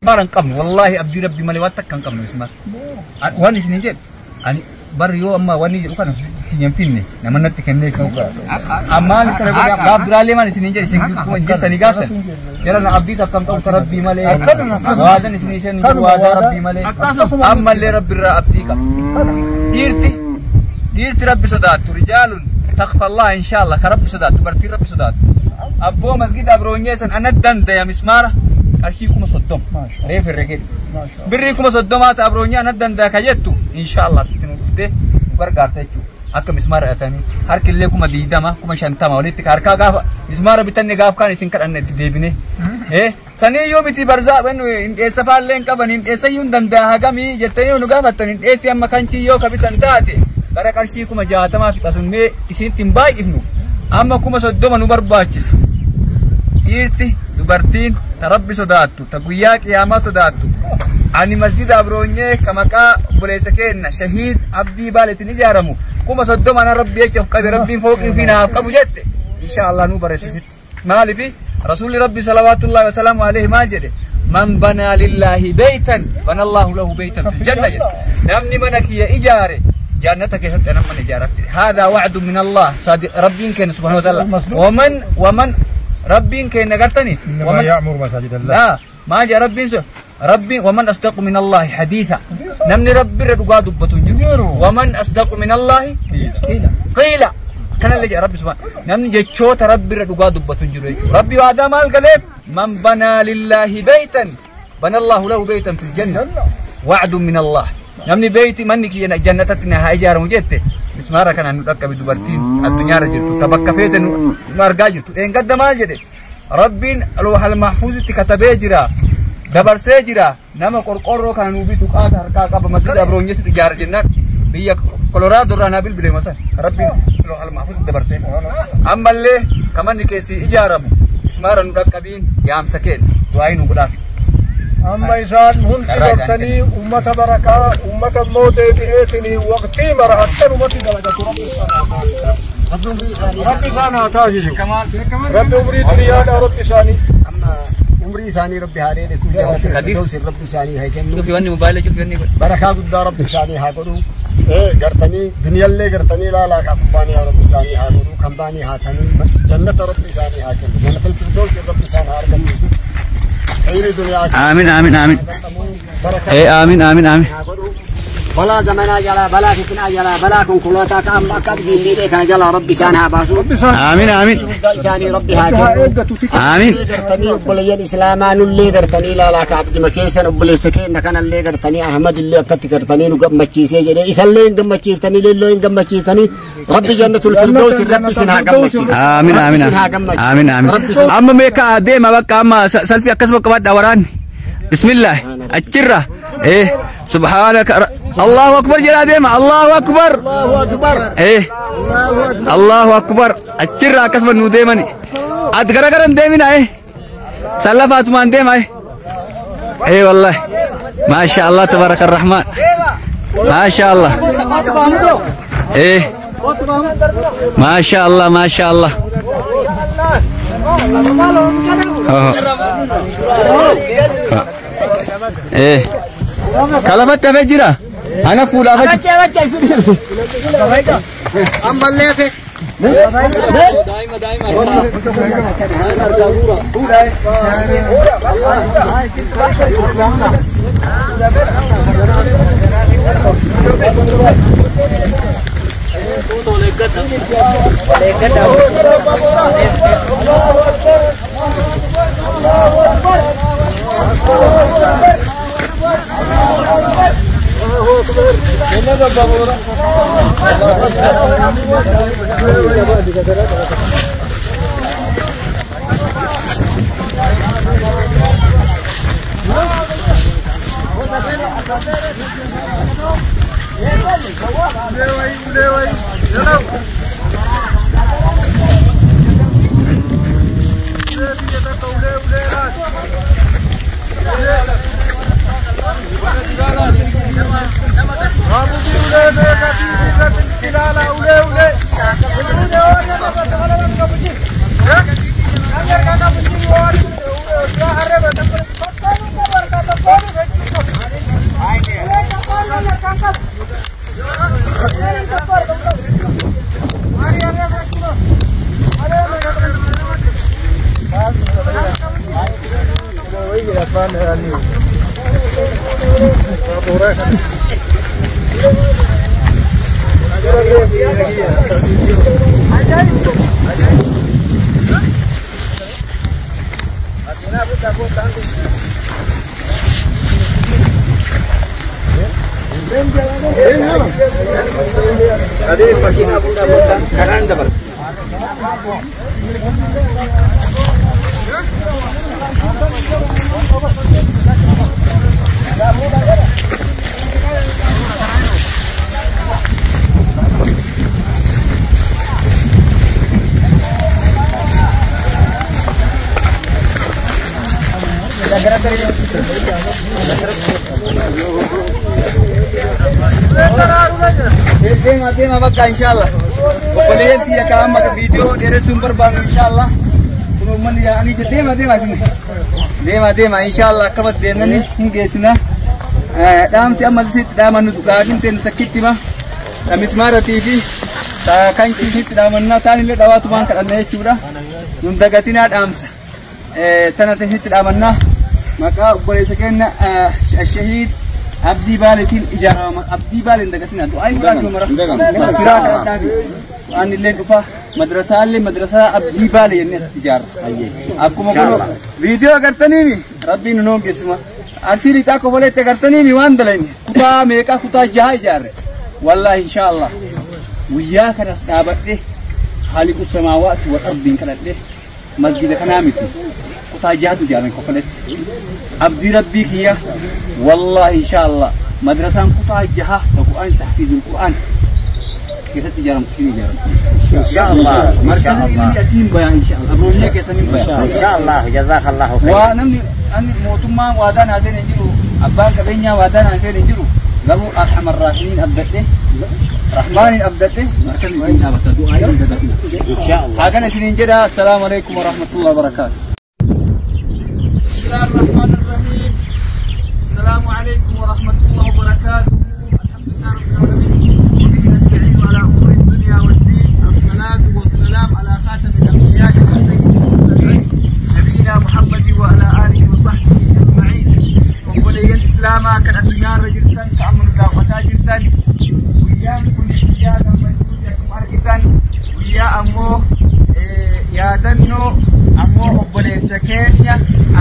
Mismaara hin qabnu wallaahi abdii rabbi malee waan takka hin qabnu mismaara. Waan isin jedhu ani bar yoo amma wanni jedhu kana hin finne nama natti kennee ammaan kana godhe gaaf duraallee maal isin jedhe isin jettanii gaafsan jara na abdii takka hin qabu ta rabbii malee waadan isin isin waadaa rabbii malee ammallee rabbi irraa abdii qaba. Dhiirti rabbi sodaattu rijaalun takfa Allah inshallah ka rabbi sodaattu dubartiin rabbi sodaattu abboo masgida abroonyee san ana dandaya mismaara qarshii 30,000 reef herregee birrii 30,000 ta'a abroonyee ana dandaya ka jettu inshallah sitti nu dhuftee nu gargaarta jechuudha. Akka mismaara hidhatanii harki illee 20,000 50,000 walitti harkaa gaafa mismaara bitanne gaaf kaan isin kadhanne itti deebine. Saniyyuu miti barzaa hin dheessa faallee hin qaban hin dheessayyuu hin danda'a hagamii jettanii nu gaafattan hin dheessi amma kanchii yoo ka bitan taate gara qarshii 60,000 fixa sun mee isinitti hin baay'ifnu amma 30,000 nu barbaachisa. Dhiirti dubartiin ta rabbi sodaattu ta guyyaa qiyaamaa sodaattu ani masjida abroonyee ka maqaa obboleessa keenna shahiid abdii baaleetiin ijaaramu 30,000 ana rabbi jecha of qabe rabbiin fooqii fi naaf qabu jette insha Allah nu barreessisitti. Maalifi rasuulli rabbi salawaatullahi wasalaamu alaihi maal jedhe man banaa lillaahi beeytan bana Allahu lahu beeytan fil janna jedhe namni mana kiyya ijaare jannata keessatti anan mana ijaaraaf jedhe haadaa wacdu min Allah rabbiin keenya subhaanahu wa ta'ala waman rabbiin keenya gartani إنما يعمر مساجد الله لا ما جاء ربين سو ربي ومن أصدق من الله حديثا نمني ربي ردقا دبتون ومن أصدق من الله قيل كان اللي جاء ربي سبحانه نمني جتشوت ربي ردقا دبتون ربي وهذا مال قلب من بنى لله بيتا بنى الله له بيتا في الجنة وعد من الله نمني بيتي منك جنتنا هاي جار مجدته مسمارة كان نركب دبرتين الدنيا رجلت تبقى فيت نرجع جرت إن قد ما جد ربين لوح المحفوظ تكتبه جرا دبر سجرا نما قرقرو كانوا بيتو قات هركا قبل مسجد أبرونيس تجار جنات بيا كولورادو رانا بيل بلي مثلا ربين لوح المحفوظ دبر سج أما اللي كمان نكسي إجارم مسمارة نركبين يا مسكين دعائي نقول أما إنسان هن كبرتني أمة بركة أمة موت بإيتني وقتي مرحتن أمتي درجة ربي سانا تاجي ربي عمري دنيا ربي ثاني أما عمري ثاني ربي هارين سوي ربي ثاني هاي كم شوفي وني موبايل شوفي وني بركة قد ربي ثاني هاكلو إيه قرتني دنيا اللي قرتني لا لا كمباني ربي ثاني هاكلو كمباني هاتني جنة ربي ثاني هاكلو جنة الفردوس ربي ثاني هاركم آمين آمين آمين إيه آمين آمين آمين بلا زمنا جلا بلا فتنة جلا بلا كن كلوتا كأم أكاد بيميري كان جلا ربي سانها باسو آمين آمين ساني ربي هاكلو آمين قرتني أبلي الإسلام اللي قرتني لا لا كعبد مكيسن أبلي سكين كان اللي قرتني أحمد اللي أكدت قرتني نقم متشيسي جري إذا اللي نقم متشيفتني اللي نقم متشيفتني ربي جنة الفردوس ربي سنها قم متشيس آمين آمين آمين آمين أما ميكا ديما بقى أما سلفي أكسبك بعد دوران بسم الله أجرة إيه سبحانك الله أكبر جل ديما الله أكبر الله أكبر إيه الله أكبر أجرة كسب نوديمني أتغرغرن ديمنا إيه سلفات ما ديما إيه إيه والله ما شاء الله تبارك الرحمن ما شاء الله إيه ما شاء الله ما شاء الله إيه كلامات تفجرة أنا فولا فجر أم بلفك دائما دائما Deema deema bakka inshallah. Obboleeyyan tiyya ka amma viidiyoo dheeressuun barbaannu inshallah. Kun uummanni yaa'anii jira deema deema isin. Deema deema inshallah akkamatti deemnanii hin geessina. Dhaamsi amma isitti dhaamannu dhugaatiin ta'e takkitti hima. Mismaaratii fi kan isitti dhaamannaa taanillee dhawaatumaan kadhanna jechuudha. Nun dagatinaa dhaamsa. Tana isitti dhaamannaa maqaa obboleessa keenya Shahiid Abdii Baaleetiin ijaarama. Abdii Baaleen dagatinaa du'aa hin godhaa mara. Firaa kadhadhaa fi waan illee dhufa madrasaallee madrasaa Abdii Baalee jennee asitti ijaarra. Akkuma kun viidiyoo agartaniimi rabbiin nu hongeessuma. Arsii lixaa kofoleetti agartaniimi waan dalayne kutaa meeqaa kutaa jaha ijaarre. Wallaahi inshaallah guyyaa kanas dhaabadhe haaliqu samaawaati wal ardiin kadhadhe masgida kanaa miti kutaa jahatu ijaarame kofoleetti. Abdii rabbii kiyya wallahi inshaallah madrasaan kutaa jaha ta Qur'aan tahfiizul Qur'aan keessatti ijaaramtu siin ijaaramtu. Inshallah. Markaza ilmi asiin baya inshaallah. Abroonyee keessaniin baya. Inshallah. Jazakallahu khairan. Waa namni ani mootummaan waadaa naa seen hin jiru abbaan qabeenyaa waadaa naa seen hin jiru garuu arhamar raahimiin abdadhe rahmaaniin abdadhe markazni isin dhaabata du'aa hin dagatina. Inshallah. Hagan isiniin jedha assalaamu alaikum warahmatullahi wabarakaatu. الرحمن الرحيم السلام عليكم ورحمة الله وبركاته الحمد لله رب العالمين وبه نستعين على أمور الدنيا والدين الصلاة والسلام على خاتم الأنبياء وسيد المرسلين نبينا محمد وعلى آله وصحبه أجمعين وولي الإسلام كان الدنيا رجلتان كأمر دعوتا جلتان ويا كل ويا لما أرجتان ويا أمو yaadannoo ammoo obboleessa keenya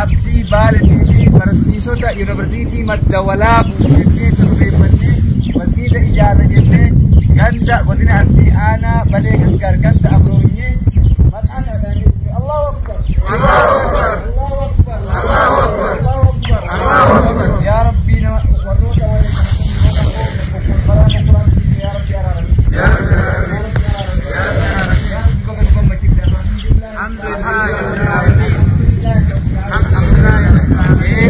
Abdii Baaleetii fi barsiisota yuunivarsiitii Madda Walaabuu jennee sirreeffannee masgiida ijaarra jennee ganda godina Arsii aanaa Balee Gargaar ganda Abroonyee maqaa kanaan Allahu Akbar Allahu Akbar Allahu Akbar Allahu Akbar Allahu Akbar Allahu Akbar yaa Rabbii nama warroota waliin yaa Rabbi araarami yaa Rabbi araarami yaa Rabbi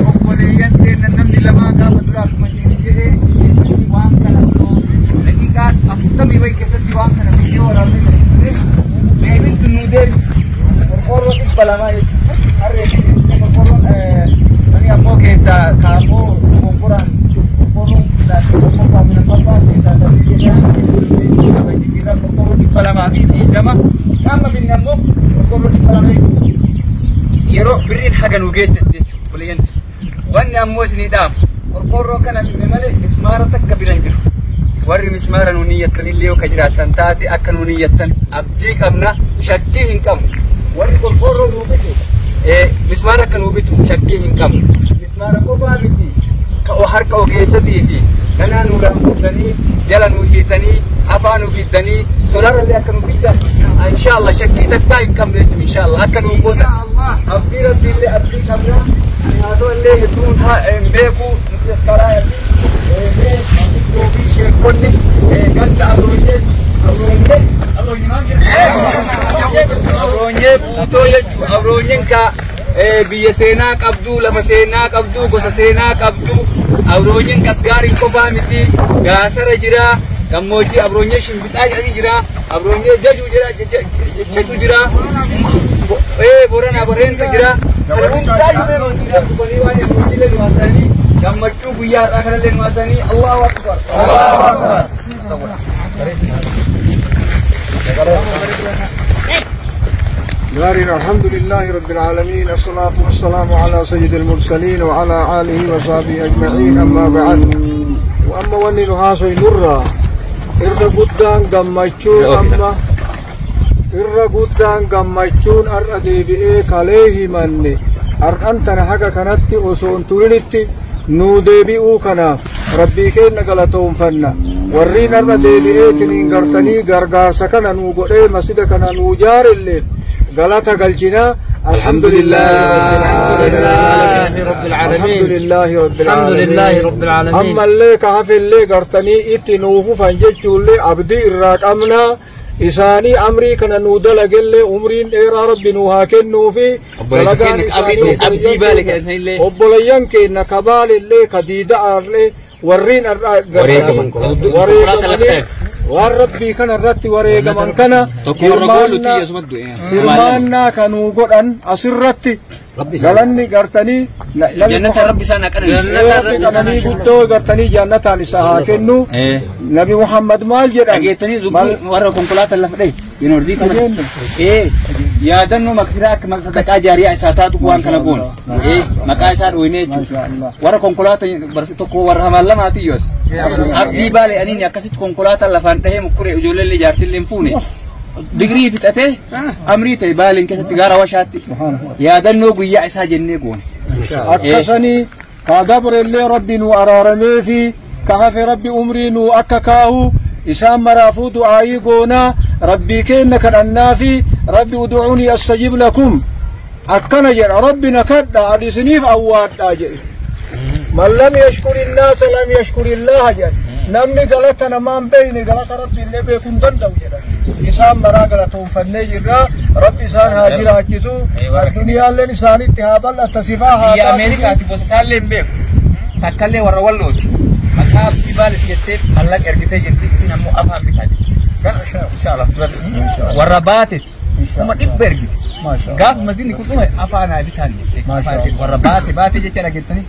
obboleeyyan keenya namni lamaa gaafa dura akkuma isin jedhe waan kana daqiiqaa 40 wayi keessatti waan kana viidiyoo waraabnee deebiin tun nuu deebi qorqoorroo 200 jechuudha. Harree qorqoorroon nani ammoo keessaa kaammoo gongoraan qorqoorroon tokkoffaa fi lammaffaa keessaa sadii jedhaa qorqoorroo 220 amma binni ammoo qorqoorroo 200 yeroo birriin haga nuu geessan jechuudha obboleeyyan. Wanni ammoo isinii dhaamu qorqoorroo kana binne malee mismaara takka bira hin jiru. Warri mismaara nuun iyyattanillee yoo ka jiraattan taate akka nuun iyyattan abdii qabna shakkii hin qabnu. Warri qorqoorroo nuu bitu mismaara akka nuu bitu shakkii hin qabnu. Mismaara qofaa miti ka harka ogeessatii fi ganaa nuu laamutanii jala nuu hiitanii afaa nuu fiddanii solarallee akka nuu fiddan inshallah shakkii takkaa hin qabnu jechuudha inshallah akka nuu gootan. Abdii rabbiillee abdii qabna. Haatoo illee hedduun hin beeku nuti karaa fi sheekonni ganda abroonyee abroonyee guutoo jechuudha. Abroonyeen ka biyya seenaa qabdu lafa seenaa qabdu gosa seenaa qabdu abroonyeen kasgaariin qofaa miti gaasara jira gammoojjii abroonyee shimbixaa jedhanii jira abroonyee jajuu jira jechatu jira borana boreentu jira kana hundaayyuu beekamtu dhufanii waan abroonyiilee nu haasa'anii gammachuu guyyaa har'aa kanallee nu haasa'anii Allahu Akbar Allahu Akbar. Gaariin, alhamdulillahi rabbil aalamiin, assalaatu wassalaamu alaa sayyidil mursaliin wa alaa aalihi wa sahbihi ajma'iin, ammaa ba'ad. Amma wanni nu haasoynurraa irra guddaan gammachuun, amma irra guddaan gammachuun har'a deebi'ee kalee himanne har'an tana haga kanatti osoo hin turinitti nuu deebi'uu kanaaf rabbii keenya galatoonfanna. Warriin har'a deebi'eetiniin gartanii gargaarsa kana nuu godhee masjida kana nuu jaarelleef galata galchinaa. Alhamdulillahi rabbil aalamiin. Alhamdulillahi rabbil Alhamdulillahi rabbil aalamiin. Ammallee ka hafellee gartanii itti nuu fufan jechuullee abdii irraa qabnaa. Isaanii amrii kana nuu dalagellee umriin dheeraa rabbi nuu haa kennuufi. Obboleessa keenya abdii baale keessanillee. Obboleeyyan keenya ka baalellee ka diida'aallee warriin Wareegaman. wareegamanii waan rabbii kana irratti wareegaman kana Tokko warra goolu xiyya asumatti du'e. Hirmaannaa kanuu godhan asirratti galanni gartanii Jannata rabbi isaan haa qananiisu. Rabbi qananii guddoo gartanii jannataan isa haa kennu. Nabi Muhammad maal jedhan? Dhageettanii dubbii warra konkolaataa lafa dhahe yuunivarsiitii kana. Yaadannoo makfiraa akka sadaqaa jaariyaa isaa taatu waan kana goone. Maqaa isaa dhooynee jechuudha. Warra konkolaataa barsi tokko warra hamaan lamaati yoos. Abdii baale aniin akkasitti konkolaataa lafaan dhahee mukkuree ijoollee jaartillee hin fuune. Digirii fixatee amrii ta'e baaleen keessatti gaara washaatti yaadannoo guyyaa isaa jennee goone. Akkasanii ka dabrellee rabbi nu araaramee fi ka hafe rabbi umrii nu akka kaahu isaan maraafuu du'aayii goonaa rabbii keenna kadhannaa fi rabbi udu'uunii astajib lakum akkana jedha, rabbi na kadha ani isiniif awwaadhaa jedhe. Man lam yashkuri innaasa lam yashkuri illaaha jedha. Namni galata namaan beeyne galata rabbi illee beekuu hin danda'u jedha. Isaan maraa galatoonfannee jirra. Rabbi isaan haa jiraachisu, addunyaalleen isaanitti haa bal'atta, sifaa haa Biyya taasisu. Ameerikaatti gosa isaallee hin beeku. Takkallee warra wallooti. Maqaa abdii baalis jettee mallaqa ergitee jirti, isin ammoo afaan bitaa jirti. Kan inshallah duratti warra baateti 100,000 ergite. Gaafa masjidni kun dhume afaan haa bitaan jettee. Warra baate baate jecha dhageettanii.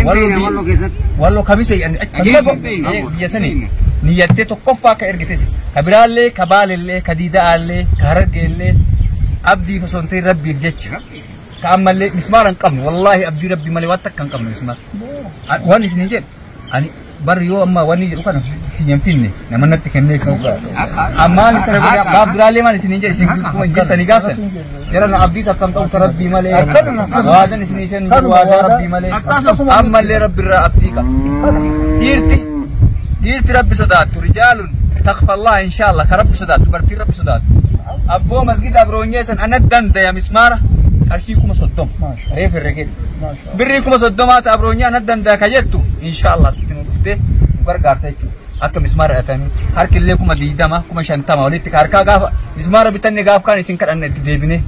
Walloo keessatti. Walloo kabise biyya sanii niyyattee tokkoffaa akka ergites ka biraallee ka baalellee ka diida'aallee ka harargeellee abdii osoo hin ta'in rabbiif jecha ka ammallee mismaara hin qabnu, wallaahi abdii rabbi malee waan takka hin qabnu. Mismaara waan isin hin jedhu ani bar yoo amma wanni jedhu kana isin hin finne nama natti kennee ammaan kana godhe baaf biraallee maal isin hin jedhu isin kuma hin jettanii gaafsan jara na abdii takka hin qabu ta rabbii malee waadan isin isin waadaa rabbii malee ammallee rabbi irraa abdii qaba. Dhiirti rabbi sodaattu, rijaalun takfa Allah inshallah, ka rabbi sodaattu, dubartiin rabbi sodaattu, abboo masgida abroonyee san ana dandaya mismaara qarshii 30,000 reef herregee birrii 30,000 ta abroonyee ana dandaya ka jettu inshallah sitti nu dhuftee nu gargaarta jechuudha. Akka mismaara hidhatanii harki illee 20,000 50,000 walitti ka harkaa gaafa mismaara bitanne gaaf kaan isin kadhanna itti deebine.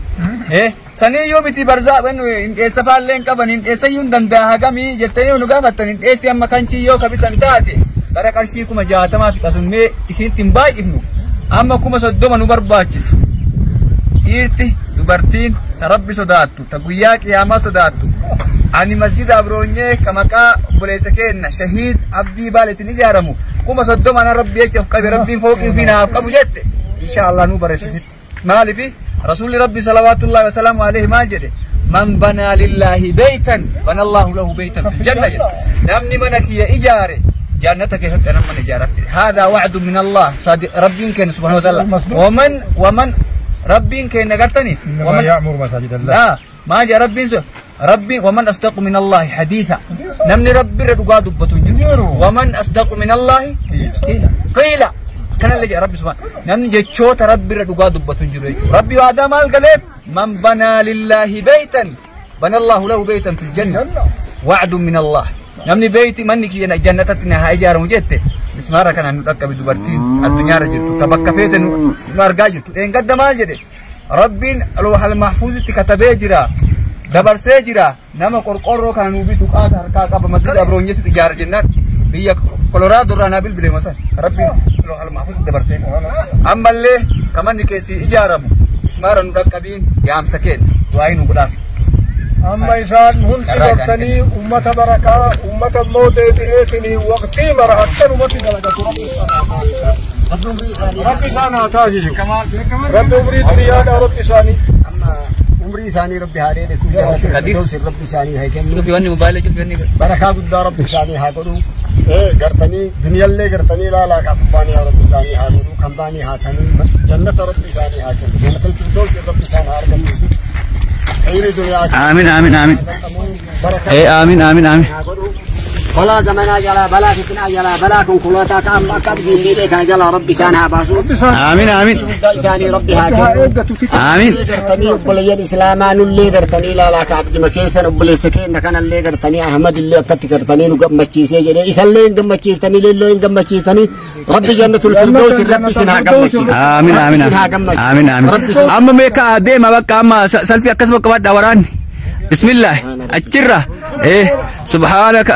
Sanii yoo miti barzaa hin dheessa faallee hin qaban, hin dheessayyuu hin danda'a hagamii jettanii yoo nu gaafattan, hin dheessi amma kanchii yoo ka bitan taate gara qarshii 60,000 fixa sun mee isinitti hin baay'ifnu, amma 30,000 nu barbaachisa. Dhiirti dubartiin ta rabbi sodaattu ta guyyaa qiyaamaa sodaattu ani masjida abroonyee ka maqaa obboleessa keenna shahiid abdii baaleetiin ijaaramu 30,000 na rabbi jecha of qabe rabbiin fooqii fi naaf qabu jette insha Allah nu barreessisitti. Maalifi rasuulli rabbi salawaatullahi wasalaamu alaihi maal jedhe? Man banaa lillaahi beeytan bana Allahu lahu beeytan fil janna jedhe. Namni mana kiyya ijaare jannata keessatti anan mana ijaarratti. Haadaa wa'du min Allah sadiq rabbiin keenya subhanahu wa ta'ala. Waman rabbiin keenya gartanii إنما يعمر مساجد الله. لا ما جاء ربي سو ربي ومن أصدق من الله حديثا نمني ربي رجوا دبتون ومن أصدق من الله قيل كان اللي جاء ربي سبحانه نمني جتشوت ربي رجوا دبتون ربي وهذا مال قلب من بنى لله بيتا بنى الله له بيتا في الجنة وعد من الله. نمني بيتي منك جنتنا هاي جار مجدته مسمارة كان نركب دبرتين الدنيا رجلت تبقى فيت نرجع جرت إن قد ما جده ربي لوح المحفوظ كتبه جرا dabarsee jira nama qorqorroo kana nuu bitu qaata harkaa qaba masjida abroonyesi ijaara jennaan biyya Koloraado irraa naa bilbile masan rabbiin loohal mahfuuz dabarsee ammallee kamanni keessi ijaaramu mismaara nu dhaqqabiin yaamsa keenya du'aa nu godhaaf. Amma isaan hundi gartanii ummata barakaa ummata immoo deebi'eetinii waqtii mara akkanumatti dalagatu rabbi isaan haa taasisu. Rabbi umrii duniyaadhaa rabbi isaanii. Umrii isaanii Rabbi haa dheeressu. Jannata Rabbi isaanii haa kennu. Cufi wanni mobaayila cufi wanni. Barakaa guddaa Rabbi isaanii haa godhu. Gartanii duniyallee gartanii ilaalaa qabbaanii haa Rabbi isaanii haa godhu. Kan baanii haa tanii jannata Rabbi isaanii haa kennu. Jannatul Firdaus Rabbi isaan haa argamsiisu. Khayri duniyaa. Aamin aamin aamin. Aamin aamin aamin. Balaa zamanaa jalaa, balaa fitnaa jalaa, balaa konkolaataa ka amma akka abdiin miidhee kana jalaa Rabbi isaan haa baasu. Aamin aamin. Guddaa isaanii Rabbi haa kennu. Aamin. Gartanii obboleeyyan Islaamaa nullee gartanii ilaalaa ka abdima keessan obboleessa keenya kanallee gartanii Ahmad illee akkatti gartanii nu gammachiisee jedhee isallee hin gammachiiftanii leelloo hin gammachiiftanii Rabbi jannatul firdaus Rabbi isin haa gammachiisu. Aamin aamin aamin aamin. Amma meeqa deema bakka amma salfii akkasuma qabadha waraanni. Bismillah achirra subhanaka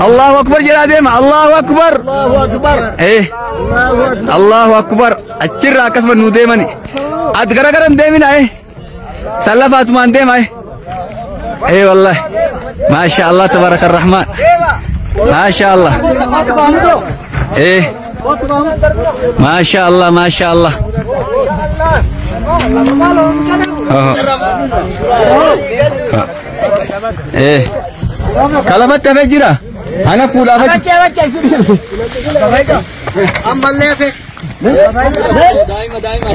Allahu akbar jedhaa deema Allahu akbar Allahu akbar Allahu akbar achirra akkasuma nu deemani at garagaran deemina sallafaatumaan deema wallahi maasha Allah tabaraka arrahman maasha Allah maasha Allah maasha Allah Kalafatti hafee jira. Ana fuudhaaf achi. Ammallee hafe. Daa'ima daa'ima.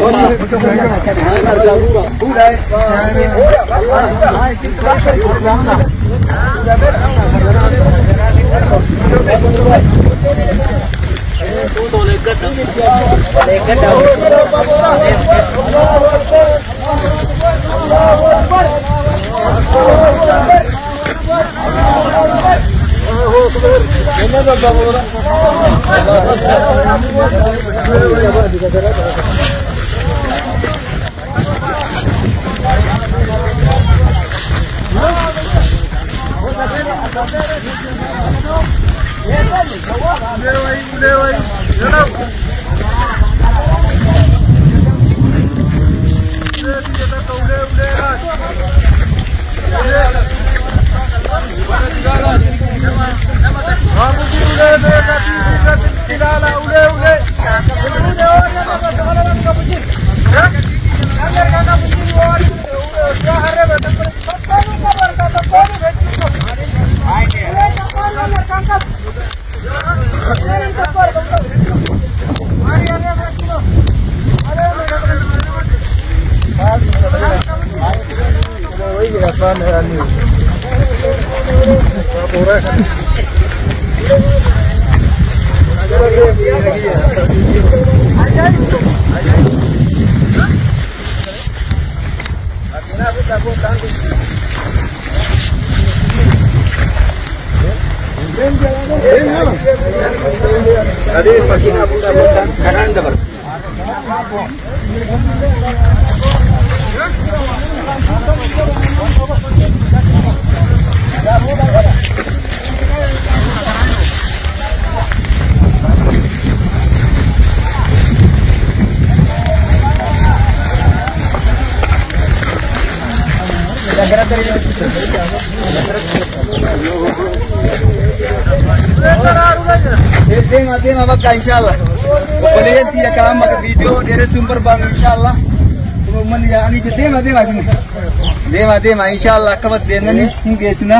Deema deema bakka inshallah. Obboleeyyan tiyya kan amma viidiyoo dheeressuun barbaannu inshallah. Uummanni yaa'anii jira deema deema isin. Deema deema inshallah akkamatti deemnanii hin geessina.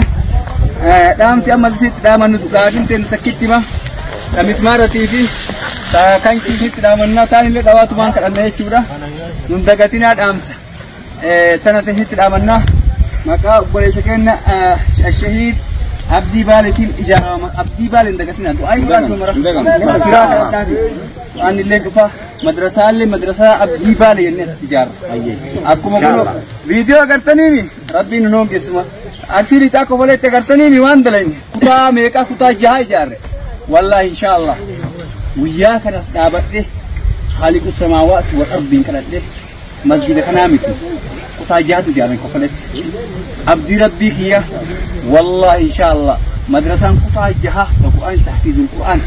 Dhaamti amma isitti dhaamannu dhaatiin ta'e takkitti hima. Mismaaratii fi kan isitti dhaamannaa taan illee dhawaatumaan kadhanna jechuudha. Nun dagatinaa dhaamsa. Tana isitti dhaamannaa maqaa obboleessa keenya Shahiid Abdii Baaleetiin ijaarama. Abdii Baaleen dagatinaa du'aa hin godhatu mara. Firaa kadhadhaafi. Waan illee dhufa madrasaallee madrasaa Abdii Baalee jennee asitti ijaarra. Akkuma kun viidiyoo agartaniimi Rabbiin nu hongeessuma. Arsii lixaa kofoleetti agartaniimi waan dalayne kutaa meeqaa kutaa jaha ijaarre. Wallaahi inshaallah guyyaa kanas dhaabadhe haaliqu samaawaati wal ardiin kadhadhe masjida kanaa miti kutaa jahatu ijaarame kofoleetti. Abdii Rabbii kiyya wallahi inshaallah madrasaan kutaa jaha Qur'aan tahfiizul Qur'aan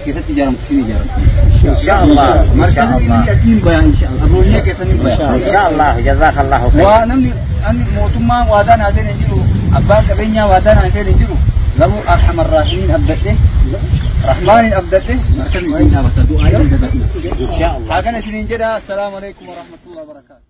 keessatti ijaaramtu siin ijaaramtu. Inshaallah. Markazni asiin baya inshaallah. Abroonyee keessanii baya. Inshaallah. Jazakallahu khairan. Waa namni ani mootummaan waadaa naa seen hin jiru abbaan qabeenyaa waadaa naa seen hin jiru garuu arhamar raahimiin abdadhe rahmaaniin abdadhe markazni isiin dhaabata du'aa hin dagatina. Inshaallah. Hagan isiniin jedha assalaamu alaikum warahmatullahi wabarakaatu.